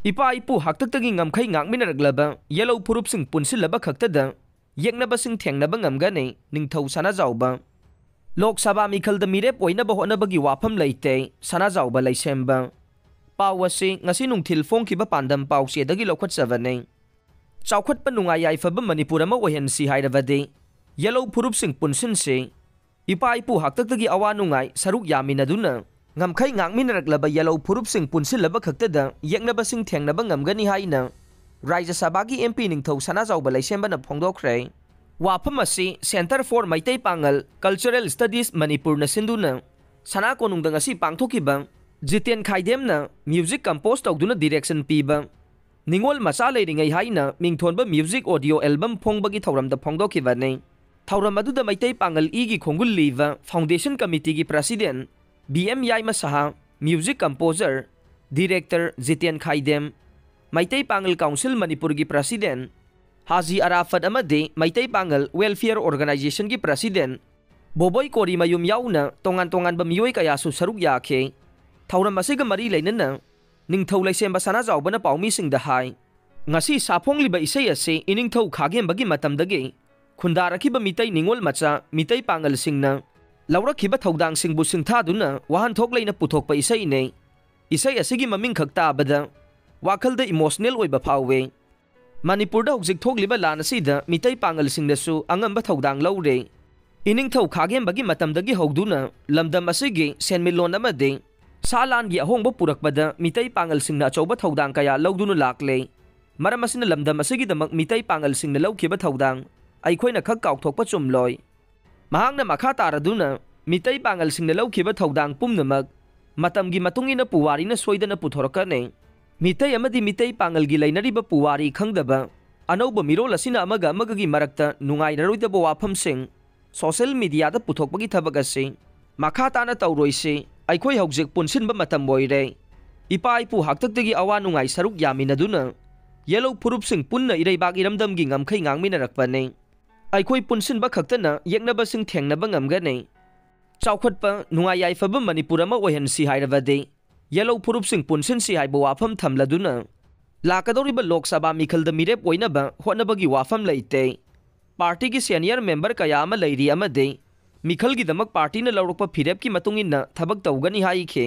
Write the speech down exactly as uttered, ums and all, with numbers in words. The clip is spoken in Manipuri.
ꯏꯄꯥ ꯏꯄꯨ ꯍꯥꯛꯇꯛꯇꯒꯤ ꯉꯝꯈꯩ ꯉꯥꯛꯃꯤꯟꯅꯔꯛꯂꯕ ꯌꯦꯂꯧ ꯐꯨꯔꯨꯞꯁꯤꯡ ꯄꯨꯟꯁꯤꯜꯂꯕ ꯈꯛꯇꯗ ꯌꯦꯛꯅꯕꯁꯤꯡ ꯊꯦꯡꯅꯕ ꯉꯝꯒꯅꯤ ꯅꯤꯡꯊꯧ ꯁꯅꯥꯖꯥꯎꯕ꯫ ꯂꯣꯛ ꯁꯚꯥ ꯃꯤꯈꯜꯗ ꯃꯤꯔꯦꯞ ꯑꯣꯏꯅꯕ ꯍꯣꯠꯅꯕꯒꯤ ꯋꯥꯐꯝ ꯂꯩꯇꯦ ꯁꯅꯥꯖꯥꯎꯕ ꯂꯩꯁꯦꯝꯕ꯫ ꯄꯥꯎ ꯑꯁꯤ ꯉꯁꯤ ꯅꯨꯡꯊꯤꯜ ꯐꯣꯡꯈꯤꯕ ꯄꯥꯟꯗꯝ ꯄꯥꯎꯆꯦꯗꯒꯤ ꯂꯧꯈꯠꯆꯕꯅꯤ꯫ ꯆꯥꯎꯈꯠꯄ ꯅꯨꯡꯉꯥꯏ ꯌꯥꯏꯐꯕ ꯃꯅꯤꯄꯨꯔ ꯑꯃ ꯑꯣꯏꯍꯟꯁꯤ ꯍꯥꯏꯔꯕꯗꯤ ꯌꯦꯂꯧ ꯐꯨꯔꯨꯞꯁꯤꯡ ꯄꯨꯟꯁꯤꯟꯁꯤ꯫ ꯏꯄꯥ ꯏꯄꯨ ꯍꯥꯛꯇꯛꯇꯒꯤ ꯑꯋꯥ ꯅꯨꯡꯉꯥꯏ ꯁꯔꯨꯛ ꯌꯥꯃꯤꯟꯅꯗꯨꯅ ꯉꯝꯈꯩ ꯉꯥꯛꯃꯤꯟꯅꯔꯛꯂꯕ ꯌꯦꯂꯧ ꯐꯨꯔꯨꯞꯁꯤꯡ ꯄꯨꯟꯁꯤꯜꯂꯕ ꯈꯛꯇꯗ ꯌꯦꯛꯅꯕꯁꯤꯡ ꯊꯦꯡꯅꯕ ꯉꯝꯒꯅꯤ ꯍꯥꯏꯅ ꯔꯥꯖ꯭ꯌ ꯁꯚꯥꯒꯤ ꯑꯦꯝ ꯄꯤ ꯅꯤꯡꯊꯧ ꯁꯅꯥꯖꯥꯎꯕ ꯂꯩꯁꯦꯝꯕꯅ ꯐꯣꯡꯗꯣꯛꯈ꯭ꯔꯦ꯫ ꯋꯥꯐꯝ ꯑꯁꯤ Centre for Meitei Pangal Cultural Studies ꯃꯅꯤꯄꯨꯔꯅ ꯁꯤꯟꯗꯨꯅ ꯁꯅꯥ ꯀꯣꯅꯨꯡꯗ ꯉꯁꯤ ꯄꯥꯡꯊꯣꯛꯈꯤꯕ ꯖꯤꯇꯦꯟ ꯈꯥꯏꯗꯦꯝꯅ ꯃ꯭ꯌꯨꯖꯤꯛ ꯀꯝꯄꯣꯖ ꯇꯧꯗꯨꯅ ꯗꯤꯔꯦꯛꯁꯟ ꯄꯤꯕ ꯅꯤꯉꯣꯜ ꯃꯆꯥ ꯂꯩꯔꯤꯉꯩ ꯍꯥꯏꯅ ꯃꯤꯡꯊꯣꯟꯕ ꯃ꯭ꯌꯨꯖꯤꯛ ꯑꯣꯗꯤꯑꯣ ꯑꯦꯜꯕꯝ ꯐꯣꯡꯕꯒꯤ ꯊꯧꯔꯝꯗ ꯐꯣꯡꯗꯣꯛꯈꯤꯕꯅꯤ꯫ ꯊꯧꯔꯝ ꯑꯗꯨꯗ ꯃꯩꯇꯩ ꯄꯥꯉꯜ ꯏꯒꯤ ꯈꯣꯡꯒꯨꯜ ꯂꯤꯕ ꯐꯥꯎꯟꯗꯦꯁꯟ ꯀꯃꯤꯇꯤꯒꯤ president B M Yaima Saha, music composer, director Jiten Khaidem, Meitei Pangal council ꯃꯅꯤꯄꯨꯔꯒꯤ ꯄ꯭ꯔꯁꯤꯗꯦꯟ ꯍꯥꯖꯤ ꯑꯔꯥꯐꯠ ꯑꯃꯗꯤ ꯃꯩꯇꯩ ꯄꯥꯉꯜ ꯋꯦꯜꯐꯤꯌꯔ ꯑꯣꯔꯒꯅꯥꯏꯖꯦꯁꯟꯒꯤ ꯄ꯭ꯔꯁꯤꯗꯦꯟ ꯕꯣꯕꯣꯏ ꯀꯣꯔꯤꯃꯌꯨꯝ ꯌꯥꯎꯅ ꯇꯣꯉꯥꯟ ꯇꯣꯉꯥꯟꯕ ꯃꯤꯑꯣꯏ ꯀꯌꯥꯁꯨ ꯁꯔꯨꯛ ꯌꯥꯈꯤ꯫ ꯊꯧꯔꯝ ꯑꯁꯤꯒ ꯃꯔꯤ ꯂꯩꯅꯅ ꯅꯤꯡꯊꯧ ꯂꯩꯁꯦꯝꯕ ꯁꯅꯥꯖꯥꯎꯕꯅ ꯄꯥꯎꯃꯤꯁꯤꯡꯗ ꯍꯥꯏ, ꯉꯁꯤ ꯁꯥꯐꯣꯡꯂꯤꯕ ꯏꯁꯩ ꯑꯁꯤ ꯏꯅꯤꯡꯊꯧ ꯈꯥꯒꯦꯝꯕꯒꯤ ꯃꯇꯝꯗꯒꯤ ꯈꯨꯟꯗꯥꯔꯛꯈꯤꯕ ꯃꯤꯇꯩ ꯅꯤꯉꯣꯜ ꯃꯆꯥ, ꯃꯤꯇꯩ ꯄꯥꯉꯜꯁꯤꯡꯅ ꯂꯧꯔꯛꯈꯤꯕ ꯊꯧꯗꯥꯡꯁꯤꯡꯕꯨ ꯁꯤꯡꯊꯥꯗꯨꯅ ꯋꯥꯍꯟꯊꯣꯛ ꯂꯩꯅ ꯄꯨꯊꯣꯛꯄ ꯏꯁꯩꯅꯤ꯫ ꯏꯁꯩ ꯑꯁꯤꯒꯤ ꯃꯃꯤꯡ ꯈꯛ ꯇꯥꯕꯗ ꯋꯥꯈꯜꯗ ꯏꯃꯣꯁꯅꯦꯜ ꯑꯣꯏꯕ ꯐꯥꯎꯏ꯫ ꯃꯅꯤꯄꯨꯔꯗ ꯍꯧꯖꯤꯛ ꯊꯣꯛꯂꯤꯕ ꯂꯥꯟ ꯑꯁꯤꯗ ꯃꯤꯇꯩ ꯄꯥꯉꯜꯁꯤꯡꯅꯁꯨ ꯑꯉꯝꯕ ꯊꯧꯗꯥꯡ ꯂꯧꯔꯦ꯫ ꯏꯅꯤꯡꯊꯧ ꯈꯥꯒꯦꯝꯕꯒꯤ ꯃꯇꯝꯗꯒꯤ ꯍꯧꯗꯨꯅ ꯂꯝꯗꯝ ꯑꯁꯤꯒꯤ ꯁꯦꯟꯃꯤꯠꯂꯣꯟ ꯑꯃꯗꯤ ꯁꯥ ꯂꯥꯟꯒꯤ ꯑꯍꯣꯡꯕ ꯄꯨꯔꯛꯄꯗ ꯃꯤꯇꯩ ꯄꯥꯉꯜꯁꯤꯡꯅ ꯑꯆꯧꯕ ꯊꯧꯗꯥꯡ ꯀꯌꯥ ꯂꯧꯗꯨꯅ ꯂꯥꯛꯂꯦ꯫ ꯃꯔꯝ ꯑꯁꯤꯅ ꯂꯝꯗꯝ ꯑꯁꯤꯒꯤꯗꯃꯛ ꯃꯤꯇꯩ ꯄꯥꯉꯜꯁꯤꯡꯅ ꯂꯧꯈꯤꯕ ꯊꯧꯗꯥꯡ ꯑꯩꯈꯣꯏꯅ ꯈꯛ ꯀꯥꯎꯊꯣꯛꯄ ꯆꯨꯝꯂꯣꯏ꯫ ꯃꯍꯥꯛꯅ ꯃꯈꯥ ꯇꯥꯔꯗꯨꯅ ꯃꯤꯇꯩ ꯄꯥꯉꯜꯁꯤꯡꯅ ꯂꯧꯈꯤꯕ ꯊꯧꯗꯥꯡ ꯄꯨꯝꯅꯃꯛ ꯃꯇꯝꯒꯤ ꯃꯇꯨꯡ ꯏꯟꯅ ꯄꯨꯋꯥꯔꯤꯅ ꯁꯣꯏꯗꯅ ꯄꯨꯊꯣꯔꯛꯀꯅꯤ꯫ ꯃꯤꯇꯩ ꯑꯃꯗꯤ ꯃꯤꯇꯩ ꯄꯥꯉꯜꯒꯤ ꯂꯩꯅꯔꯤꯕ ꯄꯨꯋꯥꯔꯤ ꯈꯪꯗꯕ ꯑꯅꯧꯕ ꯃꯤꯔꯣꯜ ꯑꯁꯤꯅ ꯑꯃꯒ ꯑꯃꯒꯒꯤ ꯃꯔꯛꯇ ꯅꯨꯡꯉꯥꯏꯅꯔꯣꯏꯗꯕ ꯋꯥꯐꯝꯁꯤꯡ ꯁꯣꯁꯦꯜ ꯃꯤꯗꯤꯌꯥꯗ ꯄꯨꯊꯣꯛꯄꯒꯤ ꯊꯕꯛ ꯑꯁꯤ ꯃꯈꯥ ꯇꯥꯅ ꯇꯧꯔꯣꯏꯁꯤ꯫ ꯑꯩꯈꯣꯏ ꯍꯧꯖꯤꯛ ꯄꯨꯟꯁꯤꯟꯕ ꯃꯇꯝ ꯑꯣꯏꯔꯦ꯫ ꯏꯄꯥ ꯏꯄꯨ ꯍꯥꯛꯇꯛꯇꯒꯤ ꯑꯋꯥ ꯅꯨꯡꯉꯥꯏ ꯁꯔꯨꯛ ꯌꯥꯃꯤꯟꯅꯗꯨꯅ ꯌꯦꯂꯧ ꯐꯨꯔꯨꯞꯁꯤꯡ ꯄꯨꯟꯅ ꯏꯔꯩꯕꯥꯛ ꯏꯔꯝꯗꯝꯒꯤ ꯉꯝꯈꯩ ꯉꯥꯡꯃꯤꯟꯅꯔꯛꯄꯅꯤ꯫ ꯑꯩꯈꯣꯏ ꯄꯨꯟꯁꯤꯟꯕ ꯈꯛꯇꯅ ꯌꯦꯛꯅꯕꯁꯤꯡ ꯊꯦꯡꯅꯕ ꯉꯝꯒꯅꯤ꯫ ꯆꯥꯎꯈꯠꯄ, ꯅꯨꯡꯉꯥꯏ ꯌꯥꯏꯐꯕ ꯃꯅꯤꯄꯨꯔ ꯑꯃ ꯑꯣꯏꯍꯟꯁꯤ ꯍꯥꯏꯔꯕꯗꯤ ꯌꯦꯂꯧ ꯐꯨꯔꯨꯞꯁꯤꯡ ꯄꯨꯟꯁꯤꯟꯁꯤ ꯍꯥꯏꯕ ꯋꯥꯐꯝ ꯊꯝꯂꯗꯨꯅ ꯂꯥꯛꯀꯗꯧꯔꯤꯕ ꯂꯣꯛ ꯁꯚꯥ ꯃꯤꯈꯜꯗ ꯃꯤꯔꯦꯞ ꯑꯣꯏꯅꯕ ꯍꯣꯠꯅꯕꯒꯤ ꯋꯥꯐꯝ ꯂꯩꯇꯦ꯫ ꯄꯥꯔꯇꯤꯒꯤ ꯁꯦꯅꯤꯌꯔ ꯃꯦꯝꯕꯔ ꯀꯌꯥ ꯑꯃ ꯂꯩꯔꯤ ꯑꯃꯗꯤ ꯃꯤꯈꯜꯒꯤꯗꯃꯛ ꯄꯥꯔꯇꯤꯅ ꯂꯧꯔꯛꯄ ꯐꯤꯔꯦꯞꯀꯤ ꯃꯇꯨꯡ ꯏꯟꯅ ꯊꯕꯛ ꯇꯧꯒꯅꯤ ꯍꯥꯏꯈꯤ꯫